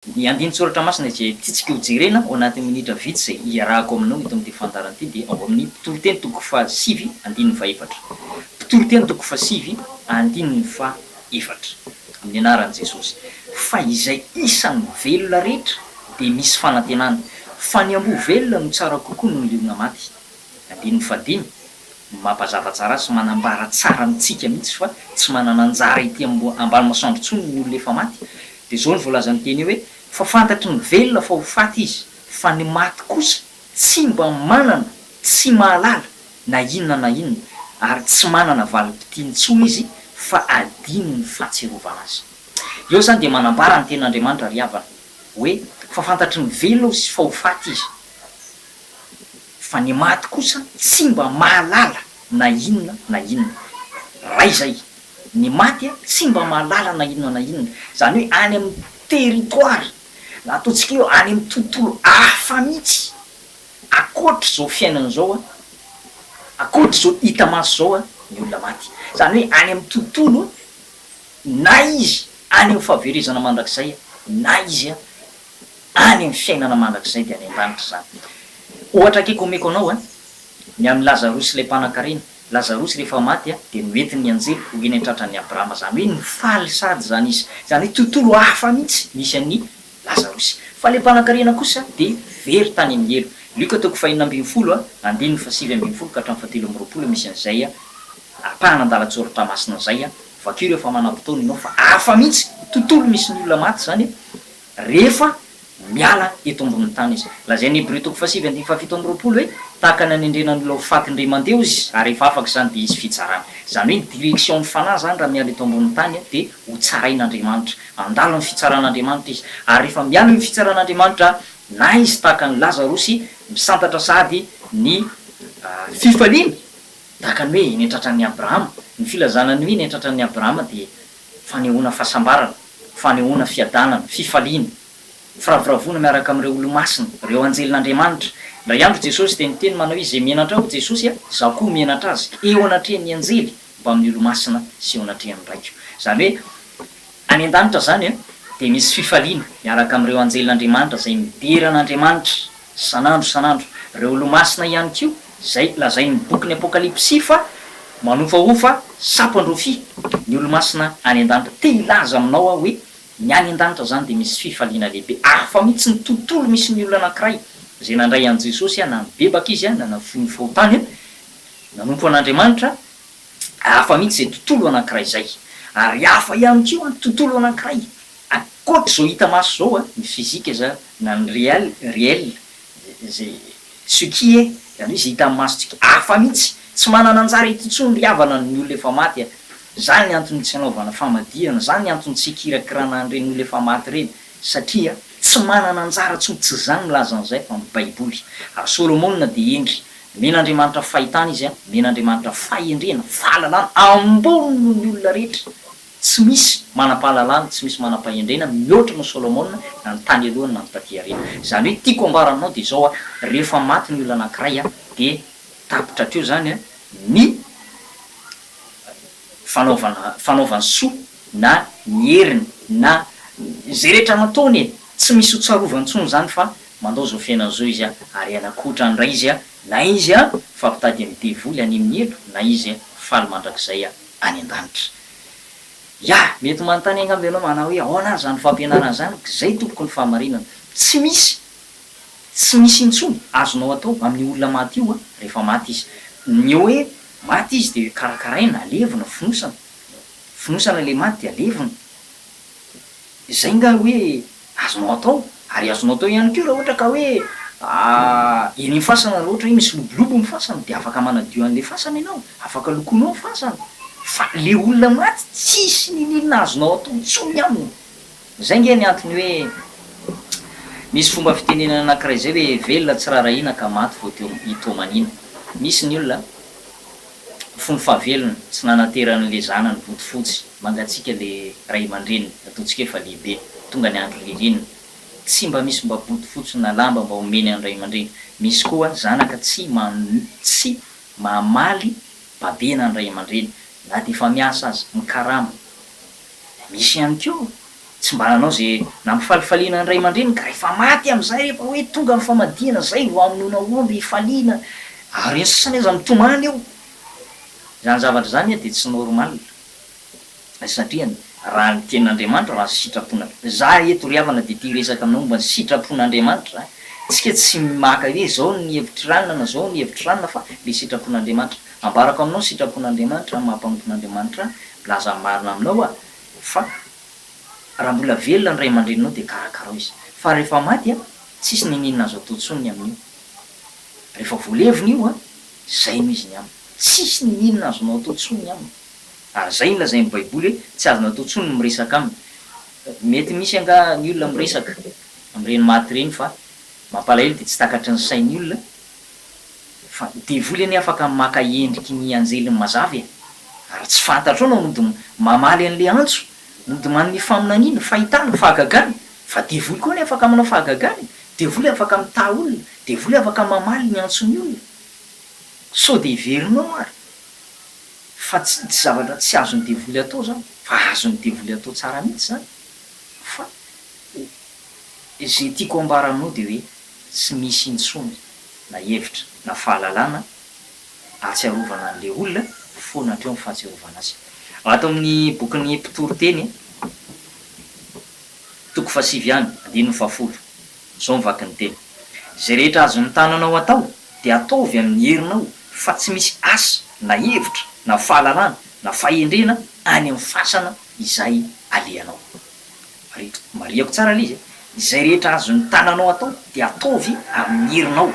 Ny andinin-tsoratra masina izay tiantsika ho jerena ao anatin'ny minitra vitsy izay iarahako aminao eto amin'ity fandaharana ity dia ao amin'ny Mpitoriteny toko fahasivy andininy fahefatra. Mpitoriteny toko fahasivy andininy fahefatra. Amin'ny anaran'i Jesosy. Fa izay isan'ny velona rehetra dia misy fanantenana, fa ny amboa velona no tsara kokoa noho ny liona maty. Andininy fahadimy. Mampazava tsara sy manambara tsara amintsika mihitsy fa tsy manana anjara ety ambany masoandro intsony ny olona efa maty. Dia izao no voalazan'ny teny eo hoe, Fa fantatry ny velona fa ho faty izy, fa ny maty kosa tsy mba manana, tsy mahalala na inona na inona, ary tsy manana valim-pitia intsony izy fa adino ny fahatsiarovana azy. Eo izany dia manambara ny tenin'Andriamanitra ry havana hoe, Fa fantatry ny velona izy fa ho faty izy. Fa ny maty kosa tsy mba mahalala na inona na inona. Ray izay. Ny maty tsy mba mahalala na inona na inona. Izany hoe any amin'ny territoire, na ataontsika hoe any amin'ny tontolo hafa mihitsy, ankoatr'izao fiainana izao, ankoatr'izao hita maso izao ny olona maty. Izany hoe any amin'ny tontolo na izy any amin'ny fahaverezana mandrakizay na izy Any amin'ny fiainana mandrakizay dia any an-danitra izany. Ohatra akaiky omeko anao an, ny amin'i Lazarosy ilay mpanankarena. Lazarosy rehefa maty dia noentin'ny anjely ho eny an-tratran'i Abrahama. Izany hoe nifaly sady izany izy. Izany hoe tontolo hafa mihitsy nisy an'i Lazarosy. Fa ilay mpanankarena kosa dia very tany amin'ny helo. Lioka toko fahenina ambinifolo andininy fahasivy ambinifolo ka hatramin'ny fahatelo amby roapolo misy an'izay ampahan'andalan-tsoratra masina izay. Vakio rehefa manam-potoana ianao fa hafa mihitsy tontolo misy ny olona maty izany. Rehefa miala eto ambonin'ny tany izy. Lazain'ny Hebreo toko fahasivy andininy fahafito amby roapolo hoe, Tahaka ny anendrena ny olona ho faty indray mandeha izy, ary rehefa afaka izany dia hisy fitsarana. Izany hoe ny direction ny fanahy izany raha miala eto ambonin'ny tany dia ho tsarain'Andriamanitra. Handalo ny fitsaran'Andriamanitra izy. Ary rehefa miala io fitsaran'Andriamanitra, na izy tahaka an'i Lazarosy, misantatra sahady ny fifaliana, tahaka ny hoe eny an-tratran'i Abrahama. Ny filazana ny hoe eny an-tratran'i Abrahama dia fanehoana fahasambarana, fanehoana fiadanana, fifaliana, firavoravoana miaraka amin'ireo olomasina, ireo anjelin'Andriamanitra. Indray andro Jesosy dia niteny manao hoe, Izay menatra ahy, hoy Jesosy, Izaho koa ho menatra azy, eo anatrehan'ny anjely mbamin'ny olomasina sy eo anatrehan'ny Raiko. Izany hoe, any an-danitra izany dia misy fifaliana miaraka amin'ireo anjelin'Andriamanitra izay midera an'Andriamanitra. Isan'andro isan'andro. Ireo Olomasina ihany koa, izay lazain'ny bokin'ny Apokalypsy fa manofahofa sampan-drofia ny Olomasina any an-danitra. Te hilaza aminao aho hoe ny any an-danitra izany dia misy fifaliana lehibe. Hafa mihitsy ny tontolo misy ny olona anankiray izay nandray an'i Jesosy, na nibebaka izy, na nafoy ny fahotany, nanompo an'Andriamanitra. Hafa mihitsy izay tontolo anankiray izay. Ary hafa ihany koa ny tontolo anankiray Ankoatra izao hita maso izao, ny physique zany, na ny real, réel, izay ce qui est, izany hoe izay hitan'ny masontsika, hafa mihitsy, tsy manana anjara eto intsony ry havana ny olona efa maty a! Izany ny antony tsy anaovana famadihana, izany ny antony tsy hikirakirana an'ireny olona efa maty ireny, satria tsy manana anjara intsony, tsy izaho no milaza an'izay fa ny baiboly. Ary Solomona dia hendry, nomen'Andriamanitra fahitana izy, nomen'Andriamanitra fahendrena, fahalalana ambony noho ny olona rehetra, Tsy misy manam-pahalalana, tsy misy manam-pahendrena mihoatra noho Solomona na ny tany alohany na ny taty aoriana. Izany hoe tiako ambara aminao dia izao a, rehefa maty ny olona anankiray a, dia tapitra hatreo izany a ny fanaovana fanaovany soa na ny heriny na izay rehetra nataony e, tsy misy ho tsarovany intsony izany fa mandao izao fiainana izao izy a, ary hanakoatra indray izy a, na izy a fampitady amin'ny devoly any amin'ny helo na izy faly mandrakizay a. any an-danitra. Ya, mety manontany angamba ianao manao hoe ahoana ary izany fampianarana izany? Izay tompoko ny fahamarinana. Tsy misy, tsy misy intsony azonao atao amin'io olona maty io rehefa maty izy. Ny hoe maty izy dia karakaraina, alevina, fonosana. Fonosana ilay maty dia alevina. Izay nga hoe azonao atao, ary azonao atao ihany koa raha ohatra ka hoe eny amin'ny fasana raha ohatra hoe misy lobolobo ny fasana dia afaka manadio an'ilay fasana ianao, afaka lokoinao ny fasana, fa le olona maty tsisy niniana azonao atao intsony aminy. Izay nge ny antony hoe misy fomba fitenenana anakiray izay hoe velona tsy rarahiana ka maty vao teo hitomaniana. Misy ny olona fony fahavelony tsy nanateran'le zanany bodofotsy, mangatsiaka le ray aman-dreniny, ataontsika hoe efa lehibe, tonga ny andro ririnina, tsy mba misy mba bodofotsy na lamba mba omeny an'ny ray aman-dreny, misy koa zanaka tsy tsy mamaly babena ny ray aman-dreny na dia efa miasa aza, mikarama, misy ihany koa. Tsy mba nanao ze nampifalifaliana ny ray aman-dreniny ka rehefa maty amin'izay rehefa hoe tonga ny famadihana zay vao hamonoana omby hifaliana ary ny sasany aza mitomany eo. Izany zavatra izany dia tsy normal satria raha ny tenin'Andriamanitra raha ny sitrapon'A za eto ry havana dia te hiresaka aminao momba ny sitrapon'Andriamanitra tsika tsy maka hoe zao ny hevitr'i ranona na zao ny hevitr'i ranona fa le sitrapon'Andriamanitra. Ambarako aminao ny sitrapon'Andriamanitra amin'ny maha mpanompon'Andriamanitra ahy, milaza ny marina aminao aho fa raha mbola velona ny ray aman-dreninao dia karakarao izy fa rehefa maty an, tsisy n'inon'inona azo atao intsony ny amin'io. Rehefa voalevina io an, izay no izy ny aminy. Tsisy n'inon'inona azonao atao intsony ny aminy. Ary izay no lazain'ny baiboly hoe tsy azonao atao intsony ny miresaka aminy. Mety misy angaha ny olona miresaka amin'ireny maty ireny fa mampalahelo dia tsy takatry ny sain'ny olona Fa ny devoly anie afaka maka endriky ny anjelin'ny mazava e! Ary tsy fantatrao na mody mamaly an'le antso, mody manome faminaniana, fahitana, fahagagana, fa devoly koa anie afaka manao fahagagana e! Devoly afaka mitaha olona, devoly afaka mamaly ny antson'ny olona. Sao dia heverinao ary fa tsy tsy zavatra tsy azon'ny devoly atao zany, fa azon'ny devoly atao tsara mihitsy zany, fa ze tiako ambara aminao dia hoe tsy misy intsony na hevitra na fahalalana ahatsiarovana an'ilay olona foana hatreo ny fahatsiarovana azy. Ato amin'ny bokin'ny Mpitoriteny, toko fahasivy ihany, andininy fahafolo, izao ny vakin'ny teny, Izay rehetra azon'ny tananao atao dia ataovy amin'ny herinao fa tsy misy asa na hevitra na fahalalana na fahendrena any amin'ny fasana izay alehanao. Ary marihako tsara ilay izy e, izay rehetra azon'ny tananao atao dia ataovy amin'ny herinao.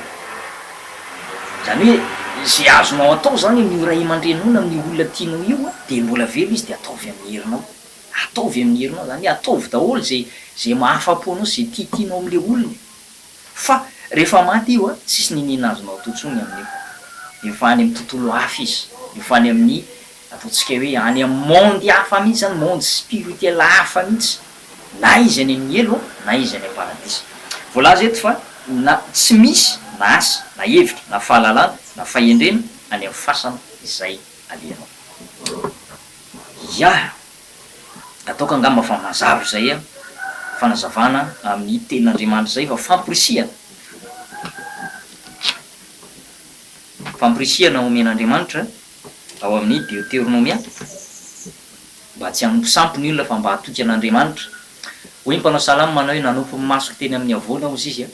Izany hoe izay azonao atao izany amin'io ray aman-dreninao na amin'io olona tianao io dia mbola velona izy dia ataovy amin'ny herinao. Ataovy amin'ny herinao, izany hoe ataovy daholo izay izay mahafa-po anao sy izay tiatianao amin'ilay olona e. Fa rehefa maty io a, tsisy niniana azonao atao intsony amin'io. Efa any amin'ny tontolo hafa izy, efa any amin'ny ataontsika hoe any amin'ny monde hafa mihitsy zany, monde spirituel hafa mihitsy, na izy any amin'ny helo na izy any am-paradisa. Voalaza eto fa na tsy misy na asa na hevitra na fahalalana na fahendrena any amin'ny fasana izay alehanao. Ya! Ataoko angamba fa mazava izay fanazavana amin'ny tenin'Andriamanitra izay fa famporisihana, famporisihana omen'Andriamanitra ao amin'ny Deoteronomia mba tsy hanompo sampy ny olona fa mba hatoky an'Andriamanitra. Hoy ny mpanao salamo manao hoe nanompo ny masoko teny amin'ny havoana hozy izy.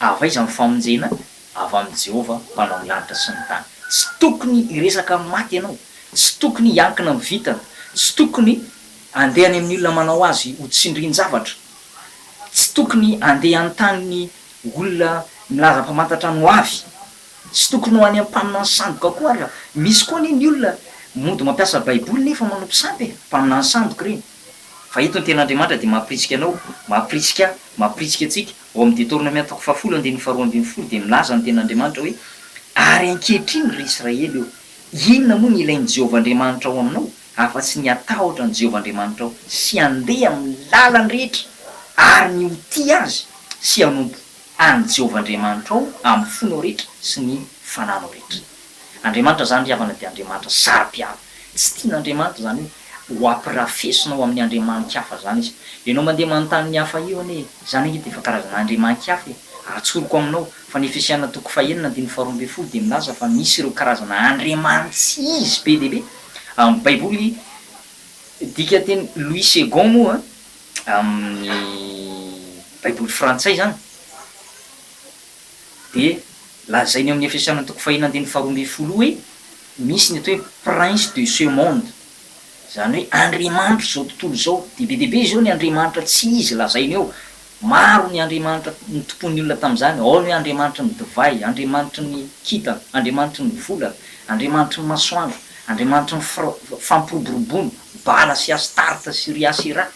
Avy aiza ny famonjena? Avy amin'i Jehovah, Mpanao ny lanitra sy ny tany. Tsy tokony hiresaka amin'ny maty ianao. Tsy tokony hiankina amin'ny vintana. Tsy tokony handeha any amin'ny olona manao azy ho tsindrin-javatra. Tsy tokony handeha hanontany ny olona milaza mpamantatra ny hoavy. Tsy tokony ho any amin'ny mpaminany sandoka koa ary. Misy koa anie ny olona mody mampiasa Baiboly nefa manompo sampy e! Mpaminany sandoka ireny. Fa eto ny Tenin'Andriamanitra dia mampirisika anao, mampirisika ahy, mampirisika antsika, ao amin'ny Deoteronomia toko fahafolo andininy faharoa ambinifolo dia milaza ny Tenin'Andriamanitra hoe, Ary ankehitriny, ry Israely ô, inona moa no ilain'i Jehovah Andriamanitrao aminao, afa-tsy ny hatahotra an'i Jehovah Andriamanitrao sy handeha amin'ny lalany rehetra ary ny ho tia Azy sy hanompo an'i Jehovah Andriamanitrao amin'ny fonao rehetra sy ny fananao rehetra. Andriamanitra izany ry havana dia Andriamanitra saro-piaro. Tsy tian'Andriamanitra izany hoe ho ampirafesina ao amin'ny andriamani-kafa izany izy. Ianao mandeha manontany ny hafa io anie, izany ange dia efa karazana andriamani-kafa e. Atsoriko aminao fa ny Efesiana toko fahenina andininy faharoa ambinifolo dia milaza fa misy ireo karazana andriamani-tsy izy be dia be. Amin'ny Baiboly dikanteny Louis Segond moa, amin'ny Baiboly frantsay izany, Dia lazainy ao amin'ny Efesiana toko fahenina andininy faharoa ambinifolo hoe misy ny atao hoe prince de ce monde, izany hoe andriamanitr' izao tontolo izao. Dia be dia be izao ny andriamanitra tsy izy lazainy eo. Maro ny andriamanitra notompoin'ny olona tamin'izany, ao ny hoe andriamanitry ny divay, andriamanitry ny kintana, andriamanitry ny volana, andriamanitry ny masoandro, andriamanitry ny fampiroboroboana, Bala sy Astarta sy ry Asera.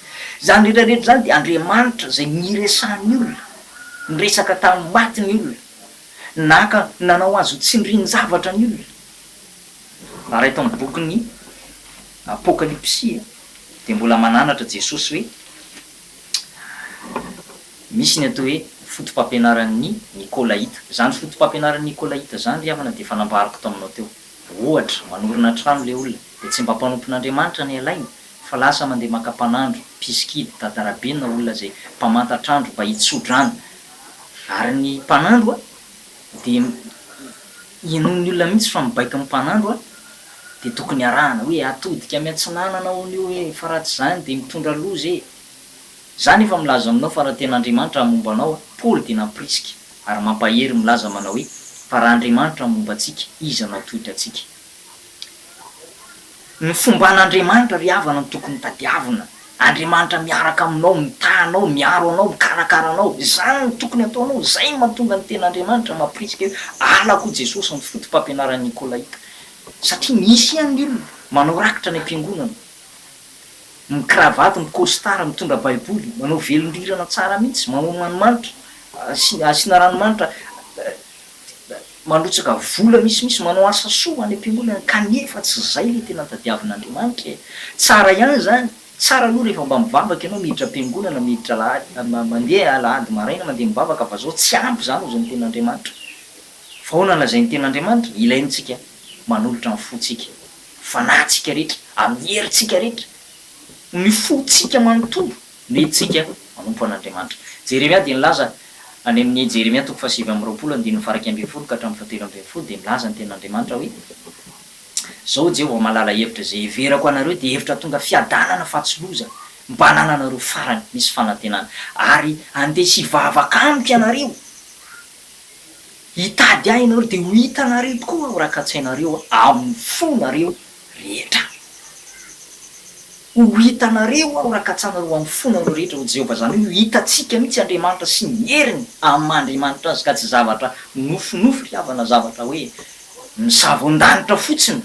Izany rehetra rehetra izany dia andriamanitra izay niresahan'ny olona. Niresaka tamin'ny maty ny olona. Naka, nanao azy ho tsindrin-javatra ny olona. Ary eto amin'ny bokin'ny Apokalypsy dia mbola mananatra Jesosy hoe misy ny atao hoe foto-pampianaran'ny Nikolaita. Izany foto-pampianaran'ny Nikolaita izany ry havana dia efa nambarako taminao teo. Ohatra, manorina trano ilay olona, dia tsy mba mpanompon'Andriamanitra ny alainy. Fa lasa mandeha maka mpanandro, mpisikidy, dadarabe na olona izay mpamantatr'andro mba hitso-drano. Ary ny mpanandro dia henoin'ny olona mihitsy fa mibaiko ny mpanandro dia tokony arahana hoe atodika miatsinanana hono io e, fa raha tsy izany dia mitondra loza e. Za nefa milaza aminao fa raha tena Andriamanitra momba anao, Paoly dia nampirisika ary mampahery milaza manao hoe fa raha Andriamanitra momba antsika, iza no hatohitra antsika? Ny fomban'Andriamanitra ry havana no tokony tadiavina. Andriamanitra miaraka aminao, mitaha anao, miaro anao, mikarakara anao. Izany no tokony ataonao. Izay no mahatonga ny tenin'Andriamanitra mampirisika hoe alako Jesosy ny foto-pampianaran'ny Nikolaita. Satria misy ihany ny olona manao rakitra any am-piangonana, mikravaty, mi-costard, mitondra baiboly, manao velon-drirana tsara mihitsy, manao manimanitra, asiana ranomanitra, Mandrotsaka vola misimisy manao asa soa any am-piangonana kanefa tsy izay ilay tena tadiavin'Andriamanitra e! Tsara ihany izany, tsara aloha rehefa mba mivavaka ianao miditra am-piangonana, miditra alahady, mandeha alahady maraina mandeha mivavaka fa zao tsy ampy izany hozy ny tenin'Andriamanitra. Fa ahoana ny lazain'ny tenin'Andriamanitra? Ilaintsika manolotra ny fontsika, fanahintsika rehetra, amin'ny herintsika rehetra, ny fontsika manontolo. Nentintsika manompo an'Andriamanitra. Jeremia dia nilaza, any amin'ny Jeremia toko faha-29 andininy faha-11 ka hatramin'ny faha-13 dia milaza ny tenin'Andriamanitra hoe, Izao Jehovah mahalala hevitra izay heverako anareo dia hevitra tonga fiadanana fa tsy loza, mba hanananareo farany misy fanantenana. Ary handeha sy hivavaka amiko ianareo, hitady ahy ianareo dia ho hitanareo tokoa aho raha katsainareo amin'ny fonareo rehetra. Ho hitanareo aho raha katsanareo amin'ny fonareo rehetra, hoy Jehovah. Izany hoe ho hitantsika mihitsy Andriamanitra sy ny heriny amin'ny maha Andriamanitra azy, ka tsy zavatra nofinofy ry havana, zavatra hoe misavoan-danitra fotsiny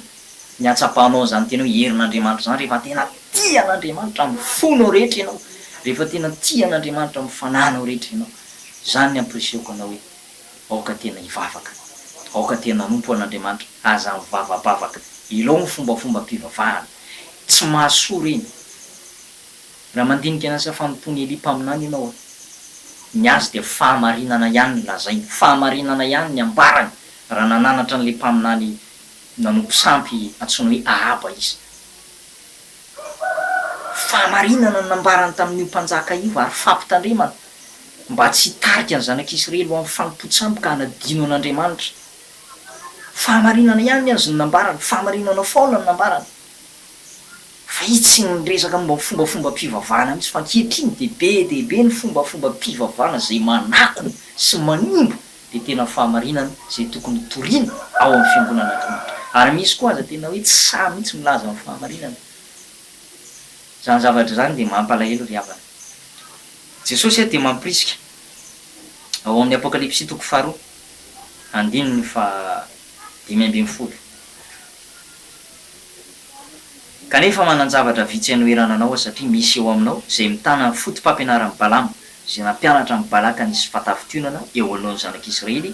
ny hahatsapanao an'izany tena hoe herin'Andriamanitra izany, rehefa tena tia an'Andriamanitra amin'ny fonao rehetra ianao, rehefa tena tia an'Andriamanitra amin'ny fanahinao rehetra ianao. Izany ny ampirisihako anao hoe. Aoka tena hivavaka. Aoka tena hanompo an'Andriamanitra. Aza mivavabavaka. Ilao ny fombafombam-pivavahana. Tsy mahasoa ireny. Raha mandinika ny asa fanompoan'i Elia mpaminany ianao, ny azy dia fahamarinana ihany no lazainy, fahamarinana ihany ny ambarany raha nananatra an'ilay mpaminany nanompo sampy antsoina hoe Ahaba izy. Fahamarinana no nambarany tamin'io mpanjaka io ary fampitandremana mba tsy hitarika ny zanak'Israely ho amin'ny fanompoan-tsampy ka hanadino an'Andriamanitra. Fahamarinana ihany ny azy no nambarany, fahamarinana foana no nambarany. Fa izy tsy niresaka momba ny fombafombam-pivavahana mihitsy fa ankehitriny dia be dia be ny fombafombam-pivavahana izay manakona sy manimba dia tena fahamarinana izay tokony hotorina ao amin'ny fiangonan'Andriamanitra. Ary misy koa aza tena hoe tsy sahy mihitsy milaza ny fahamarinana. Izany zavatra izany dia mampalahelo ry havana. Jesosy dia mampirisika ao amin'ny Apokalypsy toko faharoa andininy faha 15. Kanefa manan-javatra vitsy hanoherana anao aho satria misy eo aminao izay mitana ny foto-pampianaran'i Balama, izay nampianatra an'i Balaka nisy fahatafintohinana eo anoloan'ny zanak'Israely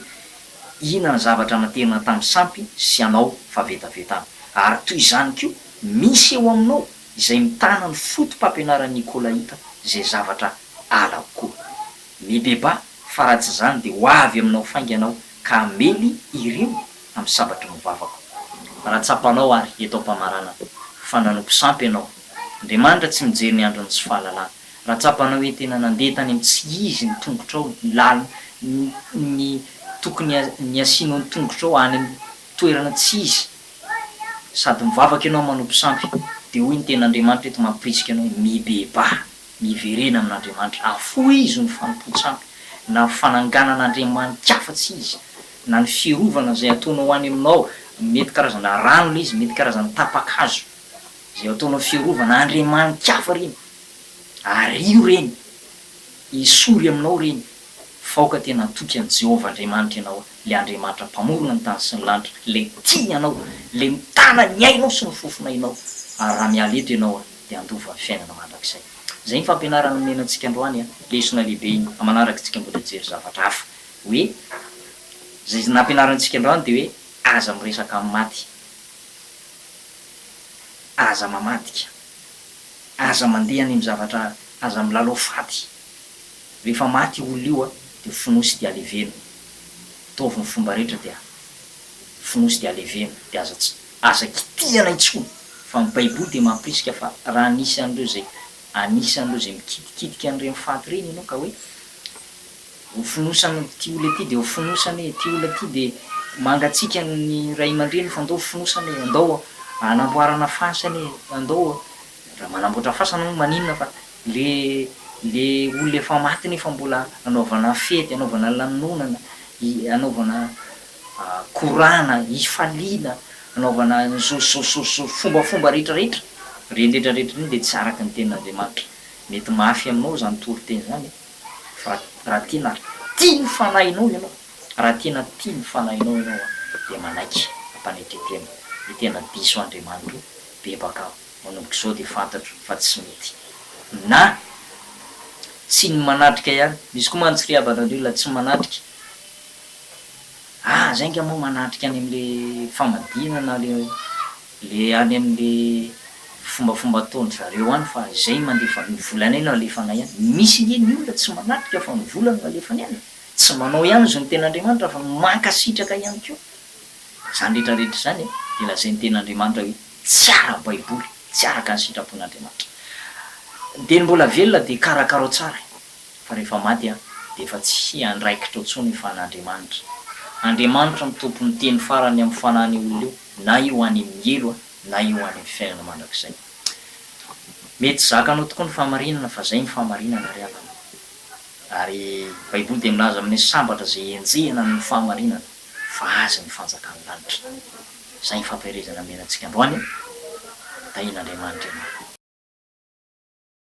hihinana zavatra naterina tamin'ny sampy sy hanao fahavetavetana. Ary toy izany koa, misy eo aminao izay mitana ny foto-pampianaran'ny Nikolaita izay zavatra halako koa. Mibebaha, fa raha tsy izany dia ho avy aminao faingana aho ka hamely ireo amin'ny sabatry ny vavako. Raha tsapanao àry, eto am-pamaranana, fa nanompo sampy ianao, Andriamanitra tsy mijery ny andron'ny tsy fahalalana. Raha tsapanao hoe tena nandeha tany amin'ny tsy izy ny tongotrao, ny lalana, ny, ny tokony niasianao ny tongotrao any amin'ny toerana tsy izy, sady mivavaka ianao manompo sampy, dia hoy ny Tenin'Andriamanitra eto mampirisika anao hoe, Mibebaha. Miverena amin'Andriamanitra. Afohizo ny fanompoan-tsampy, na ny fananganana andriamani-kafa tsy izy, na ny fiarovana izay ataonao any aminao, mety karazana rano ilay izy, mety karazana tapa-kazo izay ataonao fiarovana, andriamani-kafa ireny, ario ireny, esory aminao ireny, fa aoka tena hatoky an'i Jehovah Andriamanitra ianao, ilay Andriamanitra Mpamorona ny tany sy ny lanitra, ilay tia anao, ilay mitana ny ainao sy ny fofonainao, ary raha miala eto ianao, dia handova ny fiainana mandrakizay. Izay ny fampianarana nomena antsika androany an, lesona lehibe iny, amin'ny manaraka tsika mbola hijery zavatra hafa. Hoe, izay nampianarina antsika androany dia hoe, aza miresaka amin'ny maty, aza mamadika, aza mandeha any amin'ny zavatra, aza milalao faty. Rehefa maty io olona io an, dia fonosy dia aleveno. Ataovy ny fomba rehetra dia fonosy dia aleveno, dia aza tsy, aza kitihana intsony. Fa ny baiboly dia mampirisika fa raha anisan'ireo izay anisan'ireo izay mikitikitika an'ireny faty ireny ianao ka hoe ho fonosana ity olona ity dia ho fonosana e, ity olona ity dia mangatsiaka ny ray aman-dreny fa andao ho fonosana e, andao hanamboarana fasana e, andao raha manamboatra fasana moa maninona fa le le olona efa maty nefa mbola anaovana fety, anaovana lanonana, anaovana korana, ifaliana, anaovana an'izao sy izao sy izao fombafomba rehetra rehetra, ireny rehetra rehetra ireny dia tsy araka ny tenin'Andriamanitra. Mety mafy aminao izany toriteny izany fa raha tena tia ny fanahinao ianao, raha tena tia ny fanahinao ianao dia manaiky am-panetren-tena hoe tena diso Andriamanitra o, bebaka aho, manomboka izao dia fantatro fa tsy mety. Na tsy ny manatrika ihany, misy koa mantsy ry havana ny olona tsy manatrika, Ah zay nga moa manatrika any amle famadihana na le le any amle fombafomba ataondry zareo any fa zay mandefa ny volanay no alefanay any, misy nge ny olona tsy manatrika fa ny vola no alefany any e, tsy manao ihany izy ny tenin'Andriamanitra fa mankasitraka ihany koa, zany rehetra rehetra zany dia lazain'ny tenin'Andriamanitra hoe tsy ara-baiboly, tsy araka ny sitrapon'Andriamanitra. Dia ny mbola velona dia karakarao tsara e. Fa rehefa maty aho dia efa tsy hiandraikitra intsony fa an'Andriamanitra. Andriamanitra no tompon'ny teny farany amin'ny fanahin'io olona io, na io any amin'ny helo na io any amin'ny fiainana mandrakizay. Mety zakanao tokoa ny fahamarinana fa zay ny fahamarinana ry havana. Ary baiboly dia milaza amin'ny hoe sambatra izay enjehina noho ny fahamarinana fa azy ny fanjakan'ny lanitra. Izay ny fampaherezana nomena antsika androany. Tahian'Andriamanitra ianao.